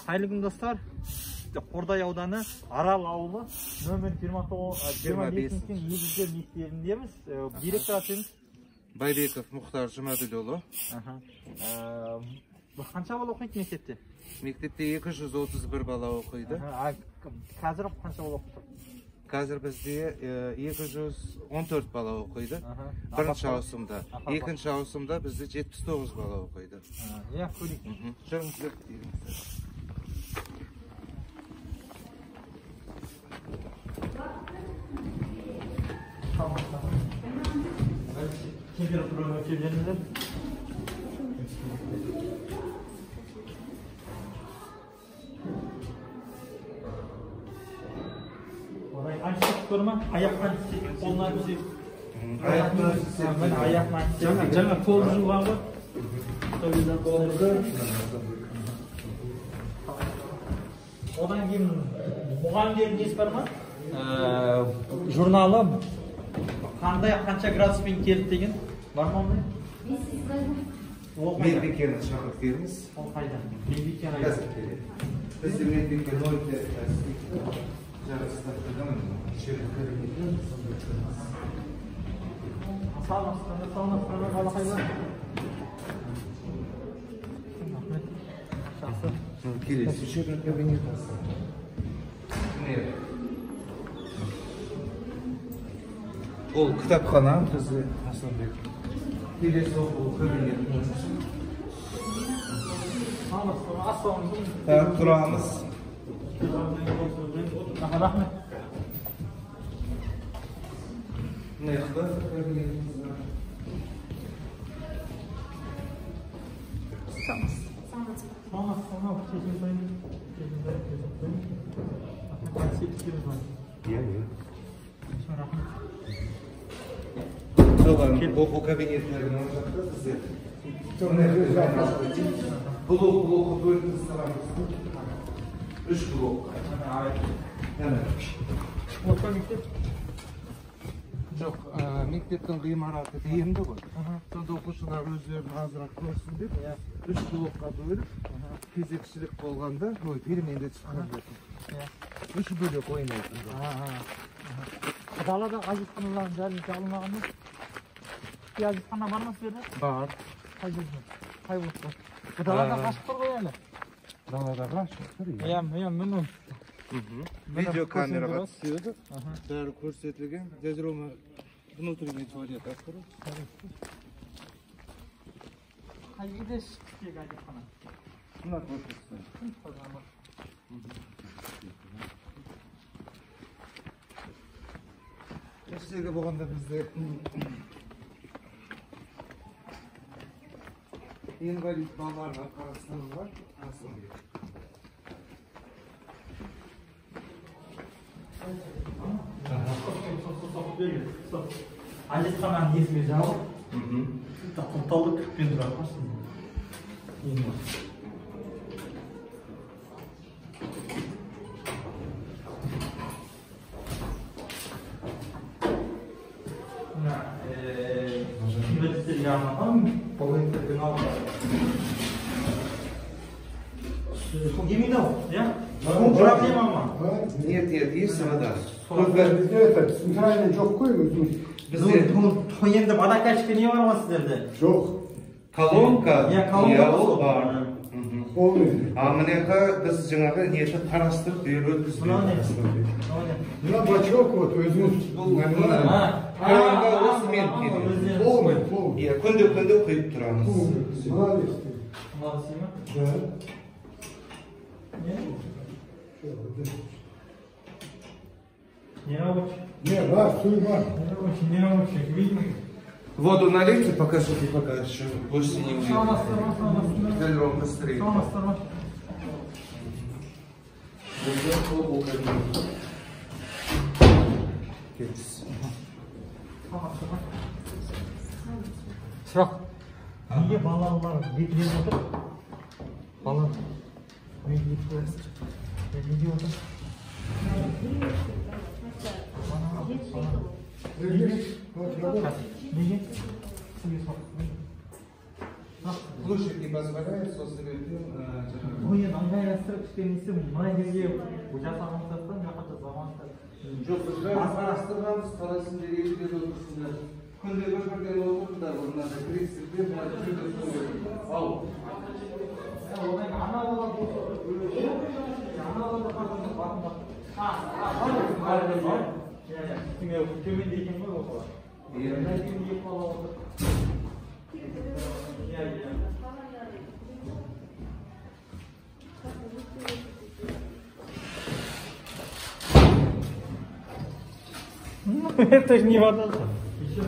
Қайырлы күн, достар. Қордай ауданы, Арал ауылы, нөмір 25 негіздер мектебіндеміз. Директор атыңыз? Байбеков Мұхтар Жұмаділұлы. Қанша бала оқиды мектепте? Мектепте 231 бала оқиды. Қазір қанша бала оқиды? Қазір бізде 214 бала оқиды. Бірінші ауысымда. Екінші ауысымда бізде 79 бала оқиды. Иә, көрейік. Жүріңіздер. Температураны өлшеп жіберіңіздер. Антисептик бар ма? Аяқ антисептик, қолына антисептик. Аяқына антисептик. Аяқына антисептик. Жаңа қолды жуған ғой. Қолды. Одан кейін мұғалімдердің несі бар ма? Журналы қандай, қанша градуспен келді деген бар ма ондай? Медбикені шақырып келіңіз. Ол қайда? Медбике қайда? Қазір келеді. Бізде медбике 0,5 істейді. Саламатсыздар ма, балақайлар? Рахмет. Жақсы. Келесі учебный кабинет. Ол кітапхана бізде, Асланбек. Келесі оқу кабинет. Саламатсыздар ма, ассалаумағалейкум. Тұрамыз. Рахмет. Оқу кабинеттерінің оң жақта бізде. Блок-блокқа бөліп тастағанбыз. 3 блок. Орта мектеп? Жоқ, мектептің ғимараты енді ғой. Сонда оқушылар өздерін азырақ көрсін деп 3 блокқа бөліп, кезекшілік болғанда, ой, переменде шыққан болсын. 3 бөлек ойнайтын. Далада әжетханалардың бәрі алынбаған ба? Әжетхана бар ма сіздерде? Бар. Қай жерде? Қай блокта? Далада қашып тұр ғой әлі. Далада қашып тұр, иә. Иә, міне. Видеокамераға түседі. Бәрі көрсетілген. Дядя Рома внутренний туалет открыл. Қай жерде ішкі әжетхана? Мына корпуста. Ештеңе болғанда бізде инвалид балаларға қарастырылған Асланбек. Әжетхананың есігі жабық. Құлыптаулы кілтпен тұрады. Мына инвалидтерге арналған палаталардың алдында. Келмейді ау, иә? Проблема ма? Нет, нет, есть вода. Бізде это центральный жоқ қой өзіміз. Бізде енді водокачка не бар ма сіздерде? Жоқ. Колонка, иә, колонка ол бар. Полный. А мынеқа біз жаңағы нені қарастырып беріп өткізбейміз. Мынау не? Мына бачок вот өзіңіз. Кранға осымен келеді. Полный, полный. Иә, күнде-күнде құйып тұрамыз. Мына не істейді? Мына істей ме? Да. Не? Не рабочий. Не, бар, су бар. Не рабочий, не рабочий. Видно? Воду налейте, покажите, пока еще гости не уедут. Дядя Ром, быстрее. Сұрақ. Неге балалар бетінен отыр? Бала. Неге отыр? Неге? Площадь не позволяет, сол себептен Ой, енді Ыңғайластырып кішкенесі мына жерге жасаған болсақтан жақында заманша. Жоқ, біз бәрін қарастырғанбыз, қалай сендер екіде отырсыңдар. Күнде бір-бірден отырыңдар, мынандай креслде, мына жерде ау. Одан ана бала болса, ана бала басында. Төменде екен ғой ол бала. Иә, екі бала отыр. Иә, иә. Это же не вода. Еще.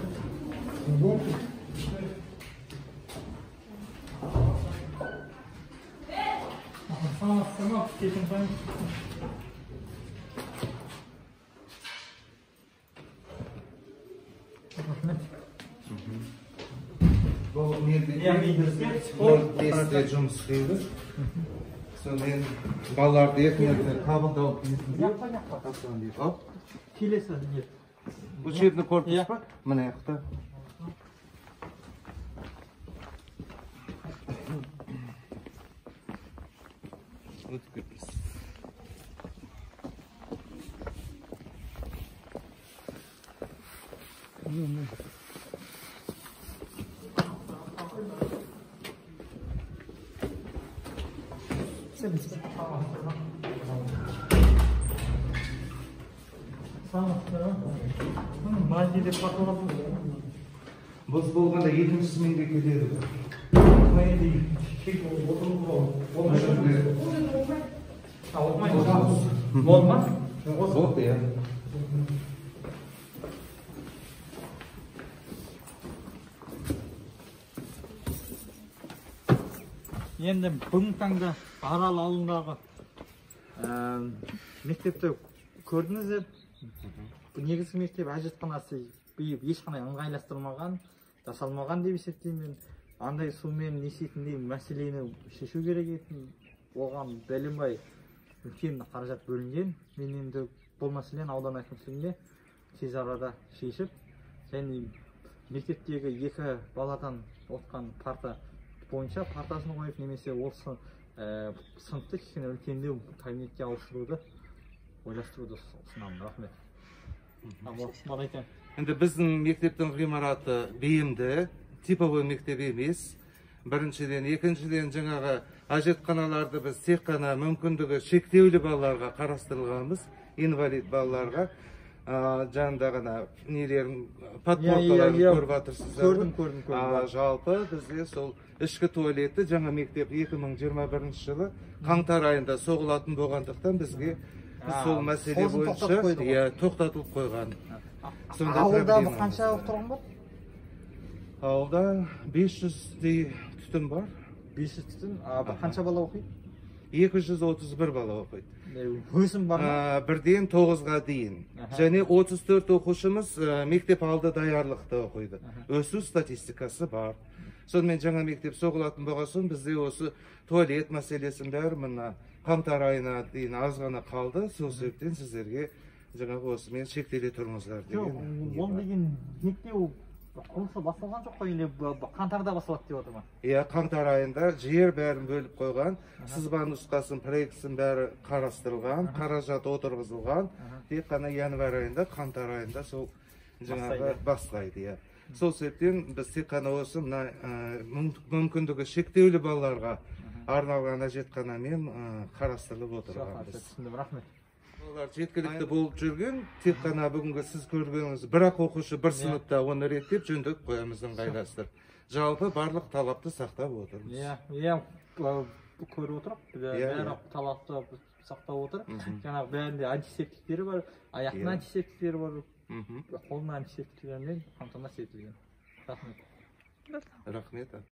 Сама кешірім. Рахмет. Бұл мектепте жұмыс істейміз. Сонымен балаларды ертеңгі қабылдау кезінде келесі не? Учебный корпус па? Мына жақта. Өтіп кетпіз. Бос болғанда екінші сменге кетеді. Болды ма? Болды, иә. Енді бүгінгі таңда Арал ауылындағы мектепті көрдіңіздер. Негізгі мектеп әжетханасы ешқандай ыңғайластырмаған, жасалмаған деп есептеймін. Андай сумен не істейтіндей мәселені шешу керек етін. Оған бәленбай үлкен қаражат бөлінген. Мен енді бұл мәселені аудан әкімшілігіне тез арада шешіп, және мектептегі екі баладан отқан парта бойынша партасын қойып, немесе ол сыныпты кішкене үлкендеу кабинетке ауыстыруды ойластыруды ұсынамын. Рахмет. Енді біздің мектептің ғимараты бейімді, типовой мектеп емес. Біріншіден, екіншіден жаңағы әжетханаларды біз тек қана мүмкіндігі шектеулі балаларға қарастырылғанбыз, инвалид балаларға. Жанында ғана нелерін, подпоркаларын көріп жатырсыздар. Көрдім, көрдім, көрдім. Жалпы бізде сол ішкі туалетті жаңа мектеп 2021 жылы қаңтар айында соғылатын болғандықтан бізге сол мәселе бойынша тоқтатылып қойған. Ауылда қанша тұрғын бар? Ауылда 500-дей түтін бар. 500 түтін. Қанша бала оқиды? 231 бала оқиды. Өсім бар ма? 1-ден 9-ға дейін. Және 34 оқушымыз мектеп алды даярлықта оқиды. Өсу статистикасы бар. Сонымен жаңа мектеп соғылатын болған соң бізде осы туалет мәселесінің бәрі мына қаңтар айына дейін аз ғана қалды. Сол себептен сіздерге жаңағы осымен шектеле тұрыңыздар деген. Ол деген мектеп құрылысы басталған жоқ қой, или қаңтарда басталады деп отыр ма? Иә, қаңтар айында жер бәрін бөліп қойған, сызба нұсқасын, проектісін бәрі қарастырылған, қаражат отырғызылған. Тек қана январь айында, қаңтар айында сол жаңағы бастайды, иә. Сол себептен біз тек қана осы мына мүмкіндігі шектеулі балаларға арналған әжетханамен қарастырылып отырғанбыз. Түсіндім, рахмет. Олар жеткілікті болып жүрген, тек қана бүгінгі сіз көргеніңіз бір-ақ оқушы бір сыныпта оны реттеп жөндеп қоямыз, ыңғайластырып. Жалпы барлық талапты сақтап отырмыз. Иә, иә, көріп отырып, бәрі талапты сақтап отыр. Жаңағы бәрінде антисептиктері бар, аяқтың антисептиктері бар, қолының антисептиктерімен қамтамасыз етілген. Рахмет. Рахмет.